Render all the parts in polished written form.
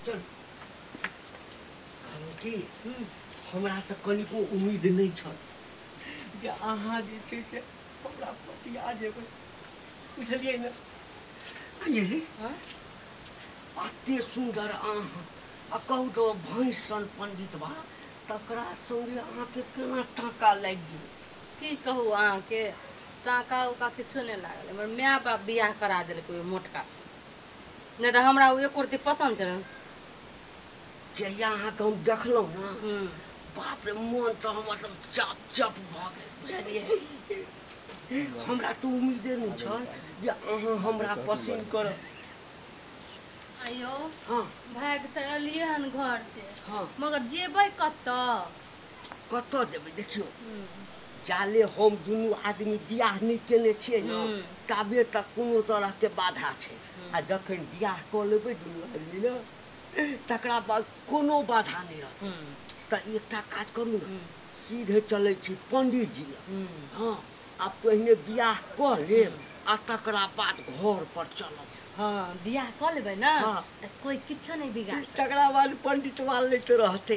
चल की हमरा से कनिको उम्मीद नहीं छल जे अहाँ जे छै से हमरा पतिया जेबै, बुझलियै ने? ये अते सुंदर अहाँ आ कहू तो भैंस सन पंडित बा, तकरा संगे अहाँके केना टाका लागि गेल? की कहू अहाँके, टाका उका किछो नहि लागल। हमर my बाप बियाह करा देलकै ओहि मोटका, नहि तऽ हमरा ओ एको रत्ती पसन्द छलै। जहिया अहाँके हम देखलहुँ ने, बाप रे, मोन तऽ हमर एकदम चप चप भऽ गेल, बुझलियै? हमरा तऽ उम्मीदे नहि छल जे अहाँ हमरा पसिन करब। आइयो हाँ भागि तऽ एलियै हन घर से, हाँ मगर जेबै कतऽ? कतऽ जेबै? देखियौ, जाले हम दुनू आदमी बियाह नहि केने छियै ने, ताबे तक कोनो तरहके बाधा छै, आ जखन बियाह कऽ लेबै दुनू आदमी ने, तकरा बाद कोनो बाधा नहि रहतै। तऽ एकटा काज करू ने, सीधे चलै छी पंडित जी लग। हाँ, आ पहिने बियाह कऽ लेब आ तकरा बाद घर पर चलब। हाँ, बियाह कऽ लेबै ने हाँ। तऽ कोइ किछो नहि बिगाड़ सकत। तकरा बाद पंडित लैत रहतै।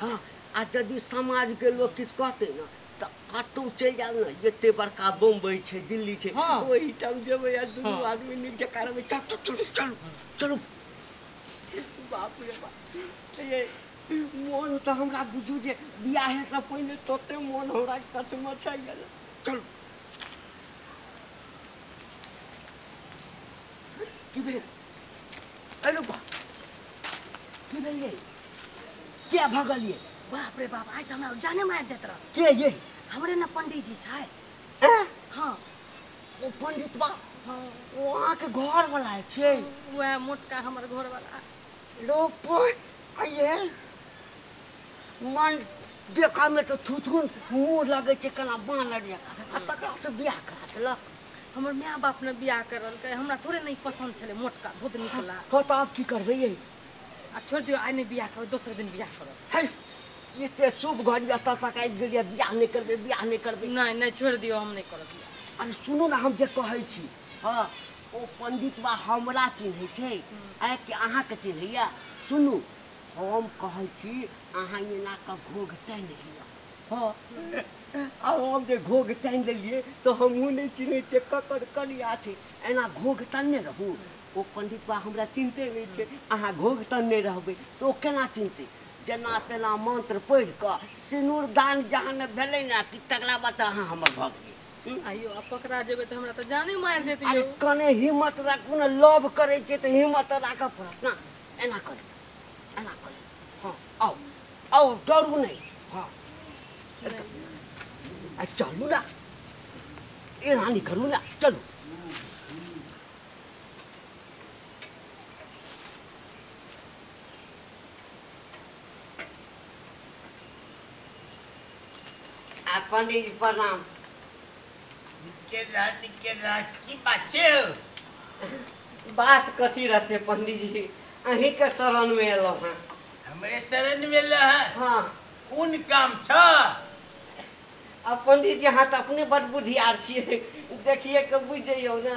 हाँ, आ यदि समाजके लोक किछु कहतै ने तऽ कतहु चलि जायब ने, एते बड़का बम्बई छै, दिल्ली छै, हाँ। ओहिठाम जेबै आ दुनू हाँ। आदमी नीक जकाँ रहबै। चल चल चलू चलू चलू। बाप रे बाप, ये मोन तऽ हमरा बुझू जे बियाहेसँ पहिने तते मोन हमरा कचमचाइ गेल। चलू। की भेल? अरे बा, की भेल ये? किया भगलियै? बाप रे बाप, आइ तऽ हमरा जाने मारि देत रह। के ये? हमरे ने पंडीजी छै। हाँ। ओ पंडित बा? हाँ। ओ अहाँके घर वाला छै? वएह मोटका हमर घर वाला। लोप आइए मन देखा में तो थुथुन मुँह लगै छै केना बानर जकाँ, आ तकरा से बियाह करा देलक। हमर my बाप ने बियाह करलकै, हमरा थोड़े नहि पसन्द छलै मोटका धोत निकला। हाँ तऽ आब की करबै ये? आ छोड़ि दियौ, आइ नहि बियाह करब, दोसर दिन बियाह करब। है, एते शुभ घड़ी एतऽ तक आबि गेलियै, बियाह नहि करबै, बियाह नहि करबै। नहि नहि, छोड़ि दियौ, हम नहि करब बियाह। अरे सुनू ने, हम जे कहै छी, हाँ, ओ पंडित बा हमरा चिन्है छै आइ कि अहाँके चिन्हैया? सुनू, हम कहै छी अहाँ एना कऽ घोघ तानि लिअ। हाँ, आ हम जे घोघ तानि लेलियै तऽ हमहूँ नहि चिन्है छियै ककर कनिया छै। एना घोघ तानने रहू, ओ पंडित बा हमरा चिन्हते नहि छै। अहाँ घोघ तानने रहबै तऽ ओ केना चिन्हतै? जेना तेना मंत्र पढ़ि कऽ सिनूरदान जहन भेलै ने कि तकरा बाद तऽ अहाँ हमर भऽ गेलियै। आइयो आब पकड़ा जेबै तऽ हमरा तऽ जाने मारि देत। अरे कने हिम्मत राखू ने, लव करै छियै तऽ हिम्मत राखऽ पड़त ने। एना करू, एना करू। हाँ, आउ आउ, डरू नहि। हाँ, आ चलू ना, एना नहि करू ना, चलू। आ पंडित जी प्रणाम। निके रह, की बात छै? बात कथी रहते पंडित जी, अहीं के शरण में एलहुँ हँ। हमरे शरण में एलहुँ हँ? हाँ। कोन काम छ? आ पंडित जी अहाँ तऽ अपने बड़ बुधियार छियै, देखिए के बुझि जइयौ ने।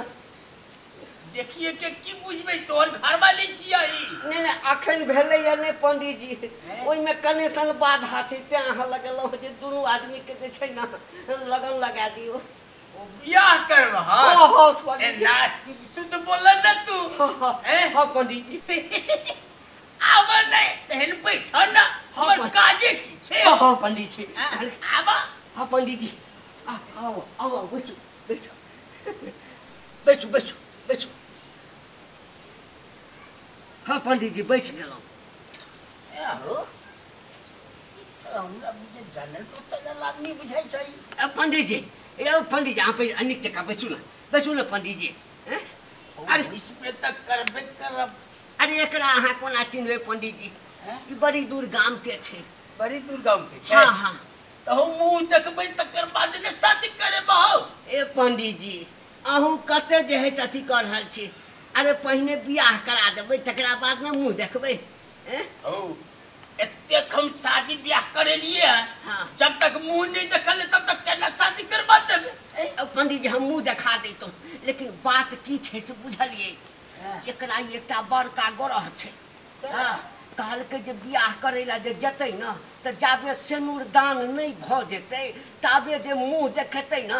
देखिए के की बुझबै, तोहर घरवाली छियै। नहि नहि, अखन भेलैया नहि पंडित जी, ओहिमे कने सन बाधा छै, तें अहाँ लगेलहुँ जे दुनू आदमी के जे छै ने लगन लगा दियौ। ओ बियाह करबह? हाँ हाँ पंडित जी। ना शुद्ध बोल न तू। हाँ हाँ पंडित जी। आब नहि तेहन बैठ न, हमर काजे की छै। हाँ हाँ पंडित जी। आब हाँ पंडित जी, आओ आओ, बैसू बैसू बैसू बैसू बैसू। हाँ पंडित जी बैठ गेलहुँ। हमरा बुझे जानल पहचानल आदमी बुझाइ छै। पंडित जी, ए पंडित जी, अहाँ नीक जकाँ बैसू ने, बैसू ने पंडित जी। अरे इसमे तऽ करबे करब। अरे एकरा अहाँ कोना चिन्हबै पंडित जी, ई बड़ी दूर गाम के छै। बड़ी दूर गाम के छै? हाँ हाँ। तऽ हम मुँह देखबै तकर बाद ने शादी करेबहु। ए पंडित जी, अहूँ कते जे है अथी कऽ रहल छी। अरे पहिने बियाह करा देबै तकरा बाद ने मुँह देखबै। ओ एतेक हम शादी बियाह करेलिए हैं, हाँ। जब तक मुँह नहीं देखल तब तक केना शादी करवा देबै? पंडित जी हम मुँह देखा दैतहुँ, लेकिन बात की छै से बुझलियै, एकरा एकटा बड़का ग्रह छै। हाँ, कहलकै जे बियाह करै ला जे जेतै न तऽ जाबे सिनूर दान नहि भऽ जेतै ताबे जे मुँह देखेतै न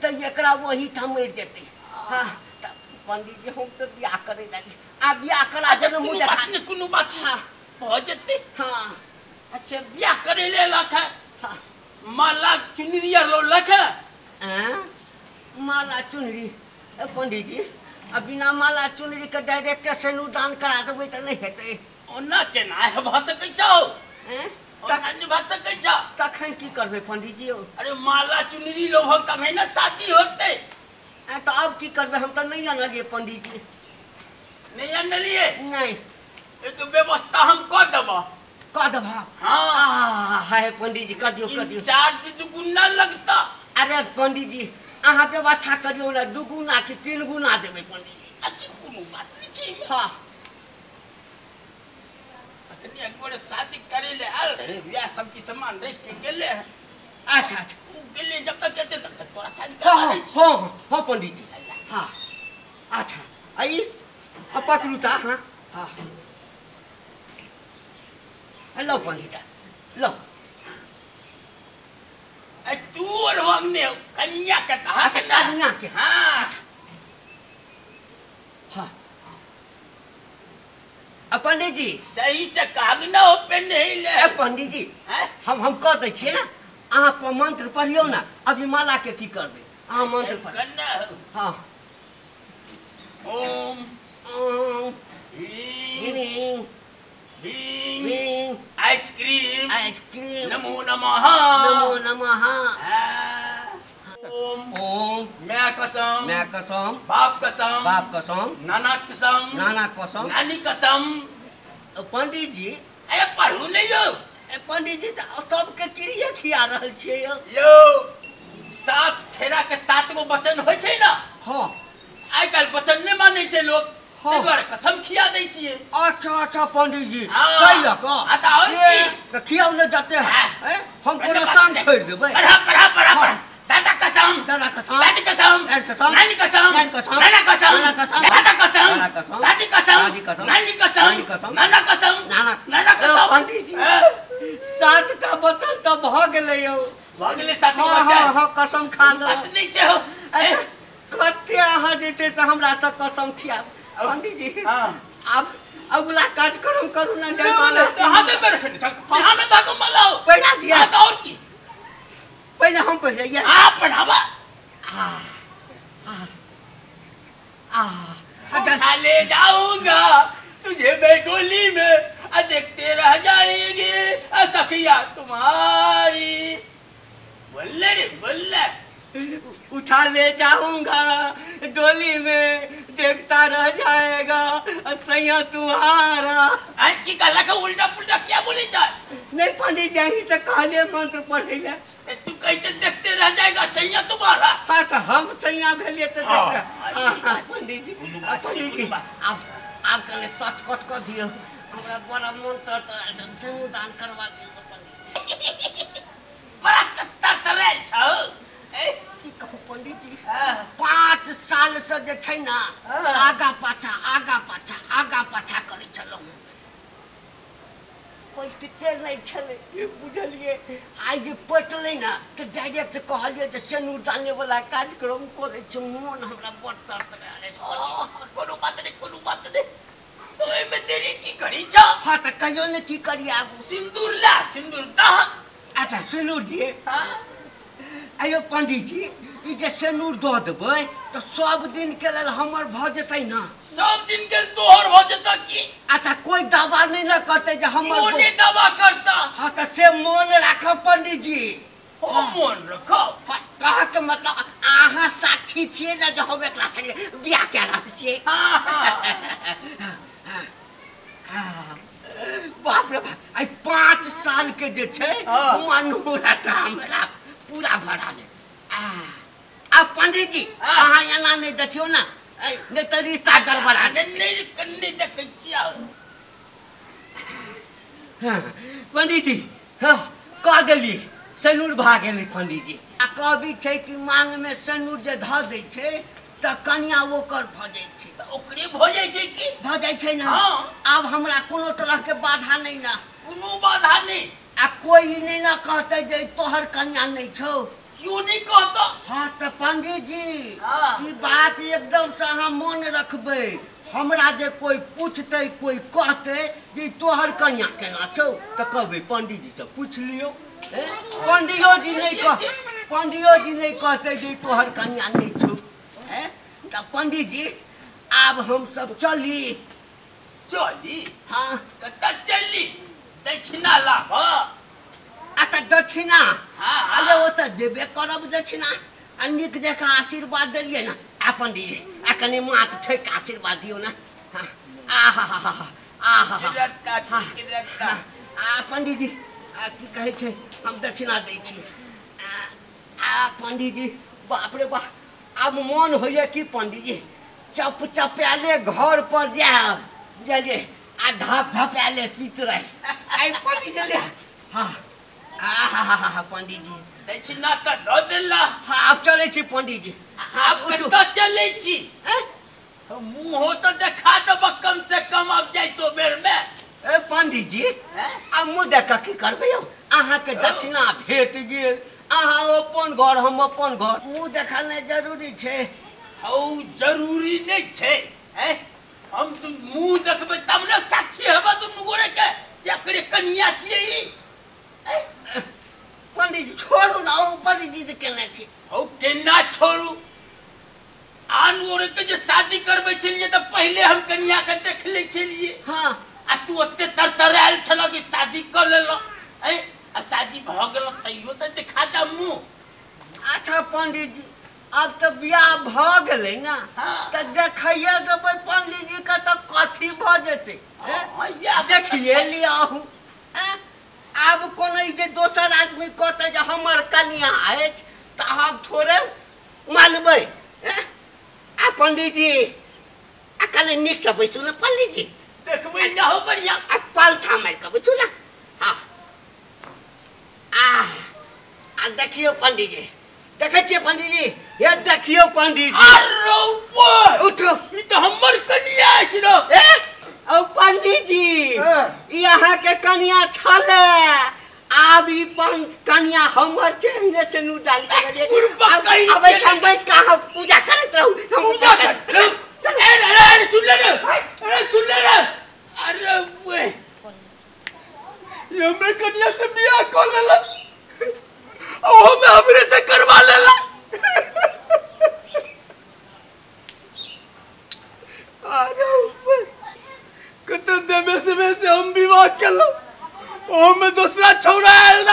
तऽ एकरा ओहिठाम मरि जेतै। हाँ तऽ पंडीजी हम तऽ बियाह करै ला आ बियाह करा अच्छा देबै मुँह कोनो देखा बात नहीं, कोनो बात नहीं। हाँ। भऽ जेतै। हाँ। अच्छा बियाह करे ले लख है। हाँ। माला चुनरी आर लो लख है। आँ? माला चुनरी ए पंडीजी आ बिना माला चुनरी के डायरेक्ट सिनूर दान करा देबै तऽ नहि हेतै। ओना केना है भऽ सकै छौ? आँ? ओना नहि भऽ सकै छौ। तखन की करबै पंडीजी यौ? अरे माला चुनरी लोभक तब ने शादी होतै। आँ, तऽ आब की करबै? हम तऽ नहि अनलियै पंडीजी। नहीं अनलियै? नहि। एक व्यवस्था हम कऽ देबऽ। कऽ देबऽ? हाँ। आ हाय पंडीजी कऽ दियौ कऽ दियौ। चार्ज दुगुना लगता। अरे पंडीजी अहाँ व्यवस्था करियौ ने, दुगुना कि तीन गुना देबै पंडीजी। अच्छा कोनो बात नहीं छै। हाँ। अखनी एक गोरे शादी करे ले आयल रहे, बियाह सब की सामान रख के गेले है। अच्छा अच्छा। उ गेले जब तक एते तब तक तोरा शादी हाँ करवा हाँ दै छी। हाँ हाँ पंडीजी। हाँ अच्छा आई आ पकड़ू ता। हाँ हाँ लो पंडीजी लो। ए तू और मांगने कन्या के कहा अच्छा कन्या के। हाँ। अच्छा हाँ आ पंडीजी सही से काग ना हो पे नहीं ले। ए पंडीजी हम कह दै छियै ने, अहाँ मंत्र पढ़ियौ ना। अभी माला के की करबै? अहाँ मंत्र पढ़। हाँ। ओम ओम ह्रीं ह्रीं ह्रीं ह्रीं आइसक्रीम आइसक्रीम नमो नमः नमो नमः। ओम ओम मैं कसम मैं कसम बाप कसम बाप कसम नाना कसम नाना कसम नानी कसम। पंडीजी ए पढ़ू नहीं यो। ए पंडीजी तऽ सबके किरिये खिया रहल छियै यौ। यो सात फेरा के सात गो वचन होइ छै ना। हाँ। आइ काल्हि वचन नहि मानै छै लोग। हाँ। ताहि दुआरे कसम खिया दै छियै। अच्छा अच्छा पंडीजी हाँ। कैल कऽ हाँ, तऽ आओर की? तऽ खियाउ ने जते हाँ। हम कोनो शाम छोड़ि देबै। पढ़ा पढ़ा पढ़ा हाँ। पढ़ा। दादा कसम दादा कसम दादी कसम दादी कसम नानी कसम नानी कसम नाना कसम नाना कसम दादा कसम दादा कसम दादी कसम दादी कसम नानी कसम नानी कसम नाना कसम नाना नाना कसम। पंडीजी सातटा वचन तऽ भऽ गेलै यौ। भऽ गेलै सात हाँ वचन। हाँ हाँ कसम खा लो। बात नहि छै हौ। कते अहाँ जे छै से हमरा सँ कसम खियाब पंडीजी। हाँ। आब अगला कार्यक्रम करू ना जयमाला। हाथ में रखने छक हाथ में धागो मलाओ पहिरा दिया। हाँ, तऽ आओर की? पहिले हम पहिरैया। हाँ पढ़ावा। आ आ आ उठा ले जाऊंगा तुझे मैं डोली में, आ देखते रह जाएगी सखिया तुम्हारी। बोले रे बोले। उठा ले जाऊंगा डोली में, देखता रह जाएगा सैया तुम्हारा। की कहला का उल्टा पुल्टा क्या बोले जा? नहीं पंडित जी यही तो कहले मंत्र पढ़े ला। तू कहीं देखते रह जाएगा सैया तुम्हारा। हाँ तो हम सैया भेलिए तो हाँ। हाँ हाँ पंडित जी पंडित जी आप कने शॉर्टकट कर दियो, हमरा बड़ा मन तर तर सिंदूर दान करवा दियो पंडित जी। बड़ा तत्ता तरल छौ। की कहू पंडित जी, 5 साल से जे छै ना आगा पाछा आगा पाछा आगा पाछा करै छलहुँ, पटिते नहि छलै बुझलियै। आइ जे पटलै ना तऽ डायरेक्ट कहलियै जे सिंदूर दाने वाला कार्यक्रम करै छी, मोन हमरा बड़ तर तर। कोनो बात नहीं कोनो बात नहीं, तो एहिमे देरी की करी छौ? हाँ तऽ कहियो ने की करी आगू। सिंदूर ला सिंदूर दह। अच्छा सिंदूर दिए। आइयो पंडित जी ई जे सिंदूर दऽ देबै तऽ सब दिन के लेल हमर भऽ जेतै ना? सब दिन के तोहर भऽ जेतै की? अच्छा कोई दावा नहीं ना करतै जे हमर। क्यों नहीं दावा करता? हाँ तऽ से मोन राखब पंडित जी। हो मोन रखब। हाँ, कह के मतलब अहाँ साक्षी छियै ने जे हम एकरा संगे बियाह कए रहल छियै। बाप रे बाप, आइ 5 साल के जे छै मनोरथ हमरा पूरा भरा ले। अब पंडित जी अहाँ एना नहीं देखियौ ना, नहीं तऽ रिश्ता गड़बड़ा जेतै। नहीं देखै छियै। हाँ पंडित जी हाँ कह देली सिनूर भऽ गेलै पंडित जी। आ कहबी छै कि मांग में सिनूर जे धऽ दै छै तऽ कनिया ओकर भऽ जाइ छै। तऽ ओकरे भऽ जाइ छै की भऽ जाइ छै ने। हाँ। आब हमरा कोनो तरह के बाधा नहि ने। कोनो बाधा नहि। आ कोई नहि ने कहतै जे तोहर कनिया नहि छौ। क्यों नहीं कहता? हाँ तऽ पंडित जी हाँ। ई बात एकदम से अहाँ मोन रखबै। हमरा जे कोई पूछतै कोई कहतै जे तोहर कनिया केना छौ तऽ कहबै पंडित जी से पूछ लियौ। पंडियो जी नहीं कह पंडियो जी नहीं कहते जे तोहर कनिया नहीं छौ। तऽ पंडित जी आब हम सब चली। चली? हाँ। कतऽ चली? दक्षिणा लाभ। आ तऽ दक्षिणा? हाँ। अरे ओ तऽ देबे करब दक्षिणा। आ नीक जकाँ आशीर्वाद देलियै ने। आ पंडित जी आ कनि माथ ठोकि कऽ आशीर्वाद दियौ ने। हाँ। आहा हा हा आहा हा। आ पंडित जी आ की कहै छै हम दक्षिणा दै छी। आ पंडित जी बाप रे बाप आब मोन होइए कि पंडित जी चप चपायले घर पर जायब बुझलियै आ धप धपायले सुति रही। आइ पंडित जी ले। हाँ आ हा हा हा पंडित जी दक्षिणा तऽ दऽ देला। हाँ आब चलै छी पंडित जी। आब कतऽ चलै छी? मुँहो तऽ देखा देबऽ कम से कम आब जाइतो बेर में। ए पंडित जी आब मुँह देख कऽ की करबै यौ? अहाँके दक्षिणा भेट गेल, अहाँ अपन घर हम अपन घर, मुँह देखेनाइ जरूरी छै? हौ जरूरी नहि छै। हम तू मुँह देखबै तब ने साक्षी हेबै दुनू गोरे के जे एकरे कनिया छियै ई। पंडित जी छोड़ू ना, ओ पंडित जी केने छी। हौ केना छोड़ू? आन गोरे के जे शादी करबै छलियै तऽ पहिले हम कनिया के देख लै छलियै। हाँ। आ तू ओते तरतरायल छलह कि शादी कऽ लेलह। आ शादी भऽ गेल तैयो तऽ देखा दे मुँह। अच्छा पंडित जी आब तऽ बियाह भऽ गेलै ने। हाँ। तऽ देखैये देबै पंडित जी के तऽ कथी भऽ जेतै? देखिए लिअ अहूँ। आब कोनो जे दोसर आदमी कहतै जे हमर कनिया अछि तऽ हम थोड़े मानबै। आ पंडित जी आ कनि नीकसँ बैसू ने पंडित जी। देखबै ना हो बढ़िया। आ पालथा मारि कऽ बैसू ने। हाँ आ देखियौ पंडित जी, देखै छियै पंडित जी? हे देखियौ पंडित जी। अरे ऊपर उठू, ई तऽ हमर कनिया अछि ने। औ पंडित जी ई अहाँके कनिया छलै, आब ई कनिया हमर छै। एहने से नून डालि के आब एहिठाम बैस कऽ अहाँ पूजा करैत रहू। हम पूजा करैत रहू। अरे अरे सुन ले रे, अरे सुन ले रे। अरे वे ये हमरे कनिया से बियाह कऽ लेलक, ओहो में हमरे से करवा लेलक। अरे ऊपर कते देवे से हम विवाह केलहुँ, ओहो में दोसरा छौड़ा आयल